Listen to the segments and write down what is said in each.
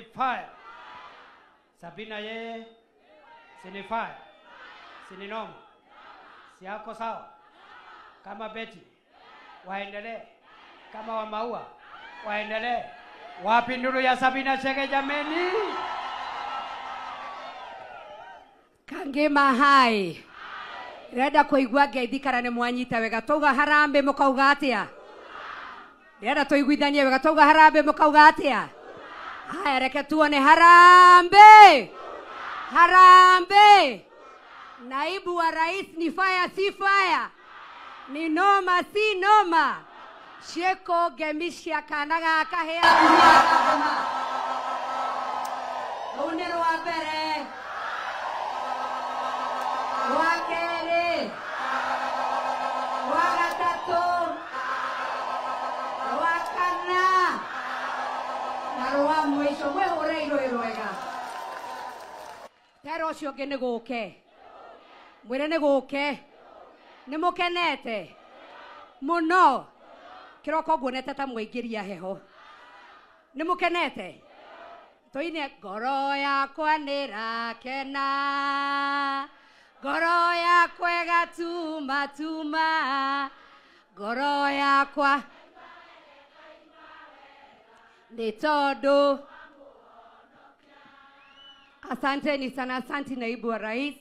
Fire. Sabina yeye si ni fire, si ni noma, si yako sawa? Kama Betty waendelee, kama wa Maua waendelee. Wapi nduru ya Sabina Chege jameni? Kangema hai. Renda kuigua ngeithi kana nĩ mwanyita wega. Twauga harambee mũkauga atĩa? Ndĩrenda tũiguithanie wega. Twauga harambee mũkauga atĩa? Haya, reke tuone harambee. Harambee. Naibu wa rais ni fire si fire? Ni noma si noma? Ciĩko ngemi cia kana gaka hea atumia. Rũu nĩ rwa mbere, rwa kerĩ, rwa gatatũ, rwa kana na rwa mũico. Mwĩhũre irũĩ rwega. Tera ũcio ũngĩ nĩ gũke, mwĩre nĩ gũke. Nĩ mũkenete mũno? Kĩroko nguonete ta mwaingĩria heho. Nĩ mũkenete? Tũine ngoro yakwa nĩrakena, ngoro yakwa ĩgatumatuma, ngoro yakwa nĩ tondũ. Asanteni sana, asanti naibu wa rais.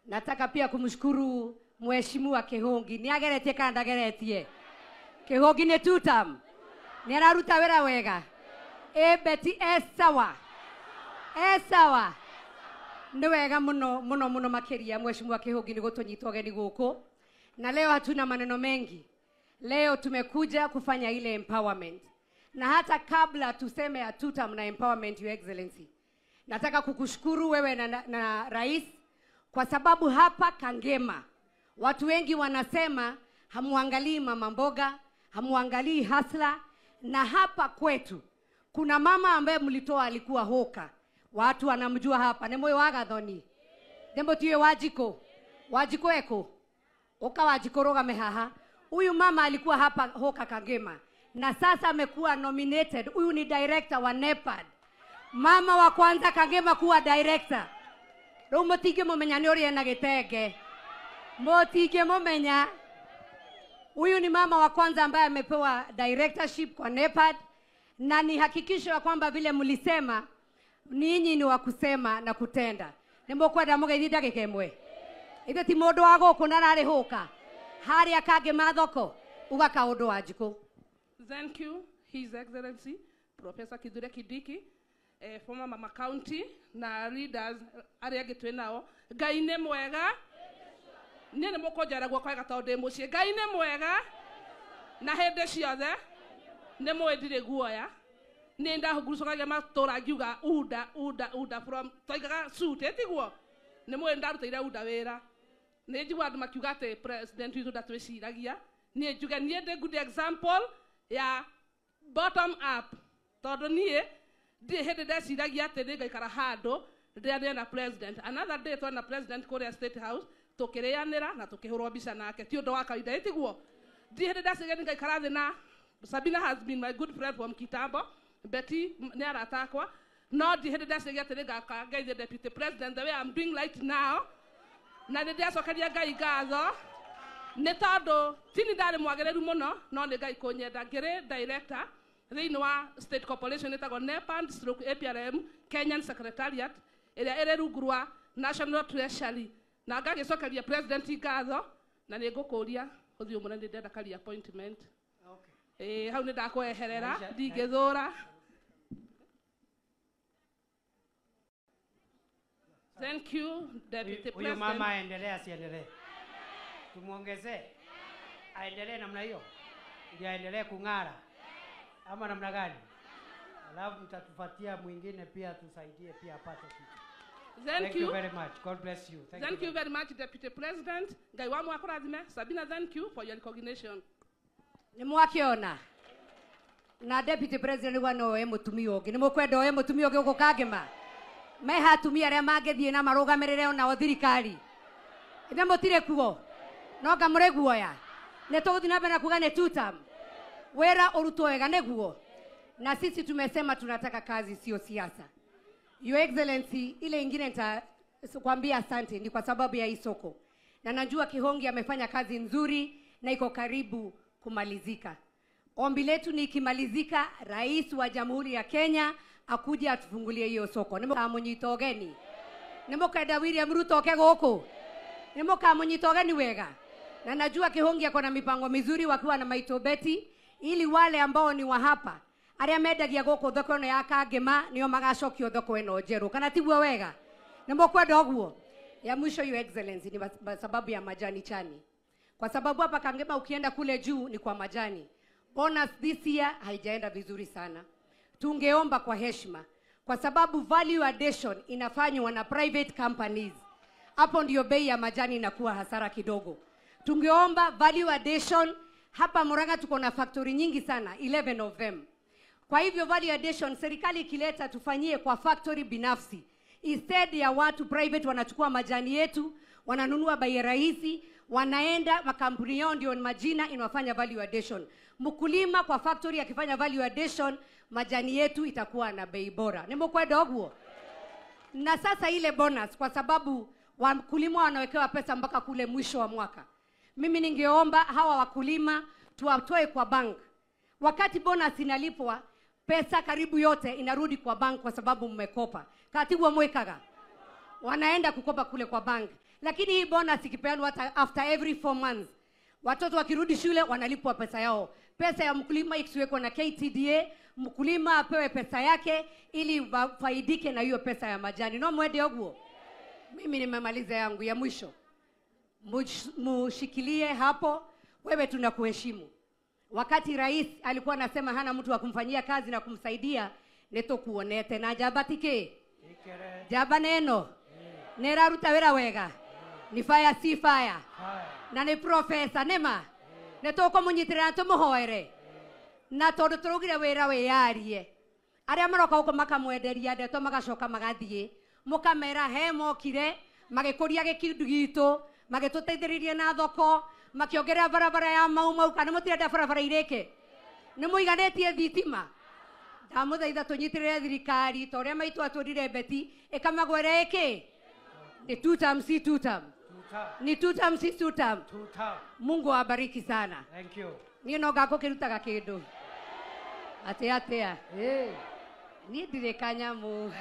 Nataka pia kumshukuru Mheshimiwa Kihungi. Nĩ ageretie kana ndageretie? Kihungi nĩ tutam. Nĩ araruta wĩra wega. Ĩ Betty e sawa. E sawa. Nĩ wega mũno mũno mũno makĩria Mheshimiwa Kihungi nĩ gũtũnyita ũgeni gũkũ. Na leo hatuna maneno mengi. Leo tumekuja kufanya ile empowerment. Na hata kabla tuseme ya tutam na empowerment, Your Excellency, nataka kukushukuru wewe na rais kwa sababu hapa Kangema watu wengi wanasema hamuangalii mama mboga, hamuangalii hasla, na hapa kwetu kuna mama ambaye mlitoa alikuwa hoka. Watu wanamjua hapa. Nĩ mũĩ wa Gathoni? Nĩ mũtiũĩ Wanjikũ? Wanjikũ eko? Oka Wanjikũ rũgame haha. Huyu mama alikuwa hapa hoka Kangema na sasa amekuwa nominated. Huyu ni director wa NEPAD. Mama wa kwanza Kangema kuwa director. Rĩu mũtingĩmũmenya nĩ ũrĩa ena gĩtenge. Mũtingĩmũmenya. Huyu ni mama wa kwanza ambaye amepewa directorship kwa NEPAD, na ni hakikisho ya kwamba vile mlisema ninyi ni wa kusema na kutenda. Nĩ mũkwenda mũgeithie ndagĩka ĩmwe? Ithe ti mũndũ wa gũkũ na ararĩ hũka harĩa Kangema thoko uga kaũndũ Wanjikũ. Thank you, His Excellency Professor Kithure Kindiki, former Mama County na leaders arĩa angĩ twĩ nao. Ngai nĩ mwega. Niĩ nĩ mũkũnjara guoko wega tondũ ndĩ mũciĩ. Ngai nĩ mwega na hĩndĩ ciothe. Nĩ mũĩ ndirĩ guoya. Nĩ ndahungurucũkagia matũra ngiuga unda unda unda from twaigaga suit ĩtiguo. Nĩ mũĩ ndarutĩire unda wĩra. Nĩ njiguaga andũ makiuga atĩ president witũ ndatwĩciragia. Niĩ njuge niĩ ndĩ good example ya bottom up, tondũ niĩ ndirĩ hĩndĩ ndeciragia atĩ nĩngaikara handũ rĩrĩa ndĩna president. Another day twena president kũrĩa State House tũkĩrĩanĩra na tũkĩhũrwo mbica nake, ti ũndũ wa kawaida ĩtiguo. Ndirĩ hĩndĩ ndeciragia nĩngaikara thĩ na Sabina has been my good friend from kitambo, Betty nĩ arata akwa, no ndirĩ hĩndĩ ndeciragia atĩ nĩngaka ngeithie deputy president the way I'm doing right now. Na nĩ ndĩracokeria Ngai ngatho nĩ tondũ tini ndarĩ mwagĩrĩru mũno, no nĩ Ngai kũnyenda. Ngĩrĩ director thĩinĩ wa state corporation ĩtagwo NEPAD stroke APRM Kenyan Secretariat ĩrĩa ĩrĩ rungu rwa National Treasury, na ngagĩcokeria president ngatho. Na nĩ ngũkũria ũthiũ mũnene, ndĩrenda career appointment. Okay. Hau nĩ ndakweherera ndingĩthũra. Thank you, Deputy Huyu President. mama aendelee asiendelee? Tumuongezee? Aendelee namna hiyo? Ndio aendelee kung'ara ama namna gani? Alafu mtatupatia mwingine pia tusaidie pia apate kitu. Thank you. Very much. God bless you. Thank, Thank you you very much, Deputy President. Ngai wa mwakũrathime. Sabina, thank you for your recognition. Nĩ mwakĩona na Deputy President wa no oe mũtumia ũngĩ. Nĩ mũkwenda oe mũtumia ũngĩ gũkũ Kangema? Meha atumia arĩa mangĩthiĩ na marũgamĩrĩre onao thirikari. Ithe mũtirĩ kuo? No nga mũrĩ guoya? Nĩ tũgũthiĩ na mbere na kuga nĩ tutam. Wĩra ũrutwo wega nĩguo. Na sisi tumesema tunataka kazi, sio siasa. Your Excellency, ile ingine nitakwambia asante ni kwa sababu ya hii soko. Na najua Kihongi amefanya kazi nzuri na iko karibu kumalizika. Ombi letu ni ikimalizika, Rais wa Jamhuri ya Kenya akuje atufungulie hiyo soko. Nĩmũkamũnyita ũgeni. Nĩmũkenda William Ruto oke gũkũ. Nĩmũkamũnyita ũgeni wega. Na najua Kihongi ako na mipango mizuri wakiwa na Maito Betty, ili wale ambao ni wa hapa arĩa mendagia gũkũ thoko ĩno ya Kangema nĩo magacokio thoko ĩno njerũ. Kana tiguo wega? Nĩmũkwenda ũguo? Ya mwisho, Your Excellency, ni sababu ya majani chani. Kwa sababu hapa Kangema ukienda kule juu ni kwa majani. Bonus this year haijaenda vizuri sana. Tungeomba kwa heshima, kwa sababu value addition inafanywa na private companies. Hapo ndio bei ya majani inakuwa hasara kidogo. Tungeomba value addition. Hapa Murang'a tuko na factory nyingi sana, 11 of them. Kwa hivyo value addition serikali ikileta tufanyie kwa factory binafsi. Instead ya watu private wanachukua majani yetu, wananunua bei rahisi, wanaenda makampuni yao ndio majina inafanya value addition. Mkulima kwa factory akifanya value addition, majani yetu itakuwa na bei bora. Nĩmũkwenda ũguo? Na sasa ile bonus, kwa sababu wakulima wanawekewa pesa mpaka kule mwisho wa mwaka. Mimi ningeomba hawa wakulima tuwatoe kwa bank. Wakati bonus inalipwa, pesa karibu yote inarudi kwa bank kwa sababu mmekopa. Katibu mwekaga. Wanaenda kukopa kule kwa bank. Lakini hii bonus ikipeanwa hata after every 4 months, watoto wakirudi shule wanalipwa pesa yao. Pesa ya mkulima ikiwekwa na KTDA, mkulima apewe pesa yake ili wafaidike na hiyo pesa ya majani. No mwende oguo. Mimi nimemaliza yangu ya mwisho. Mushikilie hapo, wewe tunakuheshimu. Wakati rais alikuwa anasema hana mtu wa kumfanyia kazi na kumsaidia, netokuonete na jabatike. Jaba neno. Neraruta wera wega. Ni fire si fire. Na ni profesa nema. Netoko munyitira tumuhoere. Na tondu turugire wira wiyarie. Aria maroka guku makamwenderia ndeto magacoka magathie. Mukamera he mokire magikuria gikindu gitu, magituteithiriria na thoko, makiongerera barabara ya Mau Mau. Kana mutirenda barabara ireke? Ni muiganitie thitima? Ndamuthaitha tunyitirire thirikari ta uria maitu atwirire Beti ikamagwere iki. Ni two term si two term. Ni two term si two term. Mungu awabariki sana. Thank you. Ni no ngakukirutaga kindu. Atia atia. Ni ndire kanyamu.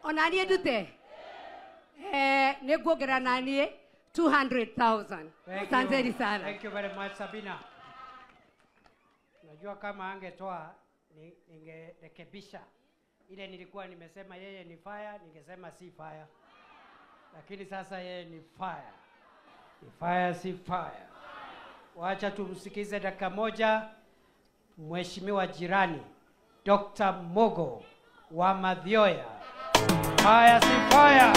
Ona nie ndute. Ni nguongerera na nie 200,000. Asanteni sana. Thank you very much, Sabina. Najua kama angetoa ningerekebisha ile nilikuwa nimesema yeye ni fire, ningesema si fire. Lakini sasa yeye ni fire. Ni fire si fire. Wacha tumsikize dakika moja Mheshimiwa jirani Dr. Mogo wa Mathioya. Fire si fire.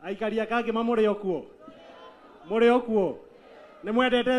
Aikari a Kangema mũrĩ o kuo? Mũrĩ o kuo? Nĩ mwendete